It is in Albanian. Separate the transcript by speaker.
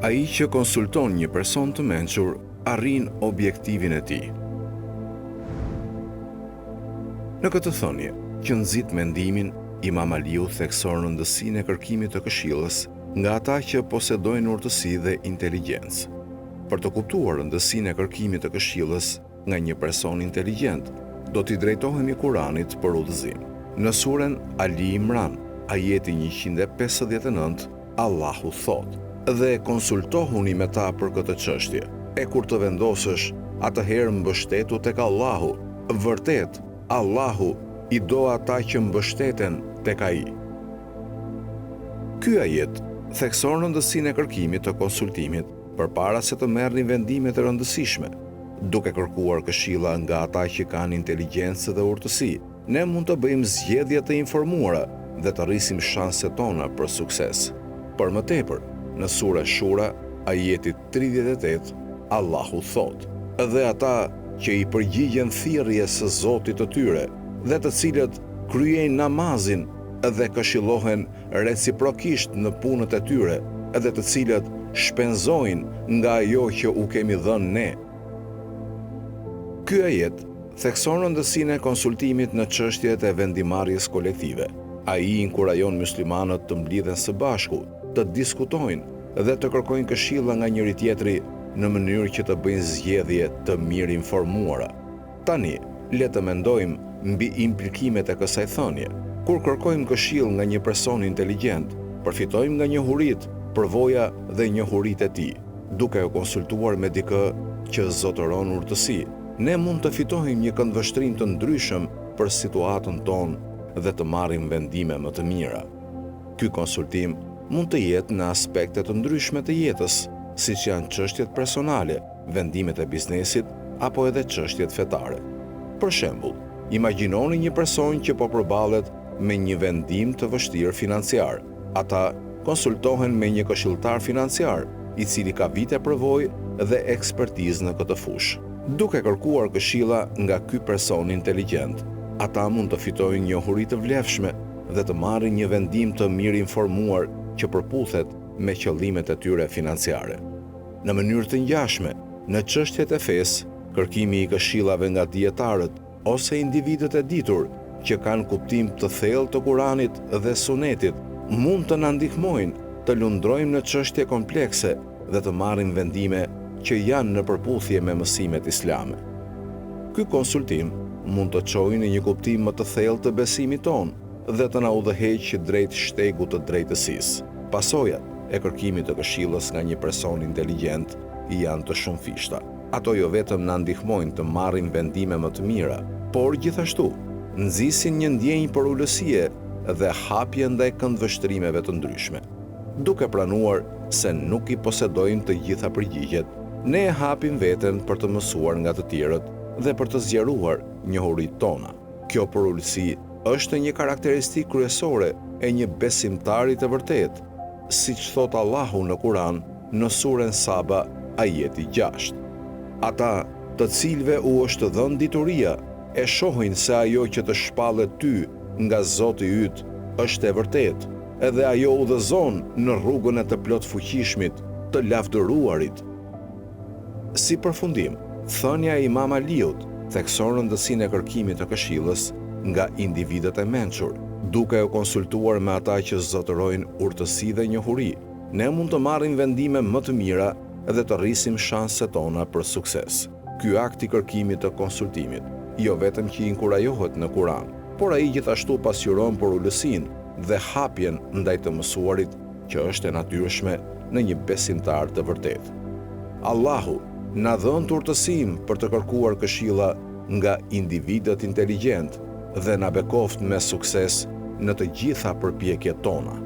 Speaker 1: Ai që konsulton një person të mençur arrin objektivin e tij. Në këtë thënie, që nxit mendimin, Imam Aliu thekson rëndësinë e kërkimit të këshillës nga ata që posedojnë urtësi dhe inteligjencë. Për të kuptuar rëndësinë e kërkimit të këshillës nga një person inteligjent, do t'i drejtohemi Kuranit për udhëzim. Në suren Ali Imran, ajeti 159, Allahu thotë, Dhe konsultohuni me ta për këtë çështje, e kur të vendosësh, atëherë mbështetu tek Allahu, vërtet, Allahu i do ata që mbështeten tek Ai. Ky ajet thekson rëndësinë e kërkimit të konsultimit përpara se të merrni vendime të rëndësishme. Duke kërkuar këshilla nga ata që kanë inteligjencë dhe urtësi, ne mund të bëjmë zgjedhje të informuara dhe të rrisim shanset tona për sukses. Për më tepër, në Sure Shura, ajeti 38, Allahu thotë, Dhe ata që i përgjigjen thirrjes së Zotit të tyre dhe të cilët kryejnë namazin dhe këshillohen reciprokisht në punët e tyre dhe të cilët shpenzojnë nga ajo që u kemi dhënë ne. Ky ajet thekson rëndësinë e konsultimit në çështjet e vendimmarrjes kolektive. Ai inkurajon muslimanët të mblidhen së bashku, të diskutojnë dhe të kërkojnë këshilla nga njëri-tjetri në mënyrë që të bëjnë zgjedhje të mirinformuara. Tani, le të mendojmë mbi implikimet e kësaj thënie. Kur kërkojmë këshillë nga një person inteligjent, përfitojmë nga njohuritë, përvoja dhe njohuritë e tij. Duke u konsultuar me dikë që zotëron urtësi, ne mund të fitojmë një këndvështrim të ndryshëm për situatën tonë dhe të marrim vendime më të mira. Ky konsultim mund të jetë në aspekte të ndryshme të jetës, siç janë çështjet personale, vendimet e biznesit apo edhe çështjet fetare. Për shembull, imagjinoni një person që po përballet me një vendim të vështirë financiar. Ata konsultohen me një këshilltar financiar, i cili ka vite përvojë dhe ekspertizë në këtë fushë. Duke kërkuar këshilla nga ky person inteligjent, ata mund të fitojnë njohuri të vlefshme dhe të marrin një vendim të mirinformuar që përputhet me qëllimet e tyre financiare. Në mënyrë të ngjashme, në çështjet e fesë, kërkimi i këshillave nga dijetarët ose individët e ditur që kanë kuptim të thellë të Kuranit dhe Sunetit, mund të na ndihmojnë të lundrojmë në çështje komplekse dhe të marrim vendime që janë në përputhje me mësimet islame. Ky konsultim mund të çojë në një kuptim më të thellë të besimit tonë dhe të na udhëheqë drejt shtegut të drejtësisë. Pasojat e kërkimit të këshillës nga një person inteligjent janë të shumëfishta. Ato jo vetëm na ndihmojnë të marrim vendime më të mira, por gjithashtu nxisin një ndjenjë përulësie dhe hapje ndaj këndvështrimeve të ndryshme. Duke pranuar se nuk i posedojmë të gjitha përgjigjet, ne e hapim veten për të mësuar nga të tjerët dhe për të zgjeruar njohuritë tona. Kjo përulësi është një karakteristikë kryesore e një besimtari të vërtetë, siç thotë Allahu në Kuran, në suren Saba, ajeti 6. Ata, të cilëve u është dhënë dituria, e shohin se ajo që të shpallet ty nga Zoti yt është e vërtetë, edhe ajo udhëzon në rrugën e të plotfuqishmit, të lavdëruarit. Si përfundim, thënia e Imam Aliut thekson rëndësinë e kërkimit të këshillës nga individët e mençur, duke u konsultuar me ata që zotërojnë urtësi dhe njohuri, ne mund të marrim vendime më të mira dhe të rrisim shanset tona për sukses. Ky akt i kërkimit të konsultimit, jo vetëm që inkurajohet në Kuran, por ai gjithashtu pasqyron përulësinë dhe hapjen ndaj të mësuarit që është e natyrshme në një besimtar të vërtetë. Allahu na dhëntë urtësinë për të kërkuar këshilla nga individët inteligjentë dhe na bekoftë me sukses në të gjitha përpjekjet tona.